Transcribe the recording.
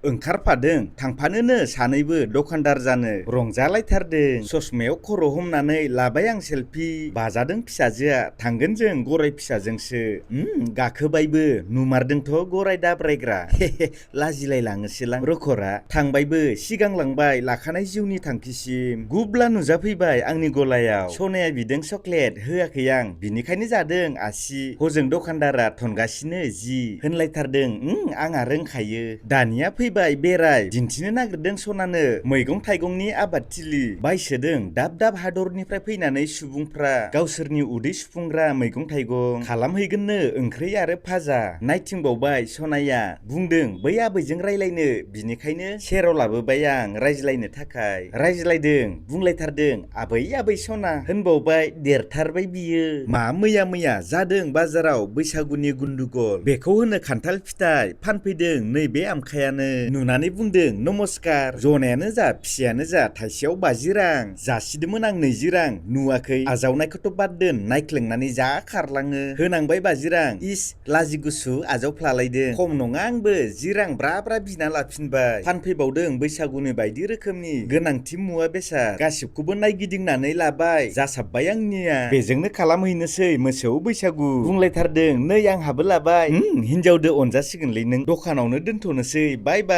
ओंखारफादों थांफानोनो सानैबो दखानदार जानो रंजालायथारदों। ससमायाव खर' हमनानै लाबाय आं सेलफि। बाजादों फिसाजोआ थांगोन जों गराय फिसाजोंसो। गाखोबायबो नुमारदोंथ' गराय दाब्रायग्रा। लाजिलाय लाङोसोलां रखरा थांबायबो सिगांलांबाय लाखानाय जिउनि थांखिसिम। गुब्ला नुजाफैबाय आंनि गलायाव। सनाया बिदों चक्लेट होआखै आं बिनिखायनो जादों आसि। हजों दखानदारा थनगासिनो जि होनलायथारदों आंहा रोंखायो। दानिया फैबाय बेराय दिन्थिनो नागिरदों सनानो मैगं थाइगंनि आबादथिलि। बायसोदों दाब दाब हादरनिफ्राय फैनानै सुबुंफ्रा गावसोरनि उदै सुफुंग्रा मैगं थाइगं खालामहैगोननो ओंख्रि आरो भाजा। नायथिंबावबाय सनाया बुंदों बै आबैजों रायलायनो बिनिखायनो सेराव लाबोबाय आं रायज्लायनो थाखाय। रायज्लायदों बुंलायथारदों आबै आबै सना होनबावबाय देरथारबाय बियो। मा मैया मैया जादों बाजाराव बैसागुनि गुन्डुगल बेखौ होनो खान्थाल फिथाइ फानफैदों नैबे आमखायानो। नुनानै बुंदों नमस्कार जनायानो जा फिसायानो जा थाइसेयाव 50 रां जासिदोंमोन आं 20 रां नुवाखै आजावनायखौथ' बाद दोन नायख्लेंनानै जा खारलाङो होनांबाय 50 रां इस लाजि गुसु आजावफ्लालायदों। खम नङा आंबो 10 रां ब्रा ब्रा बिना लाफिनबाय। फानफैबावदों बैसागुनि बायदि रोखोमनि गोनांथि मुवा बेसाद गासिबखौबो नायगिदिंनानै लाबाय जासाबबाय आंनिया। बेजोंनो खालामहैनोसै मोसौ बैसागु बुंलायथारदों नै आंहाबो लाबाय हिनजावदो अनजासिगोनलै नों दखानावनो दोनथ'नोसै बाय बाय।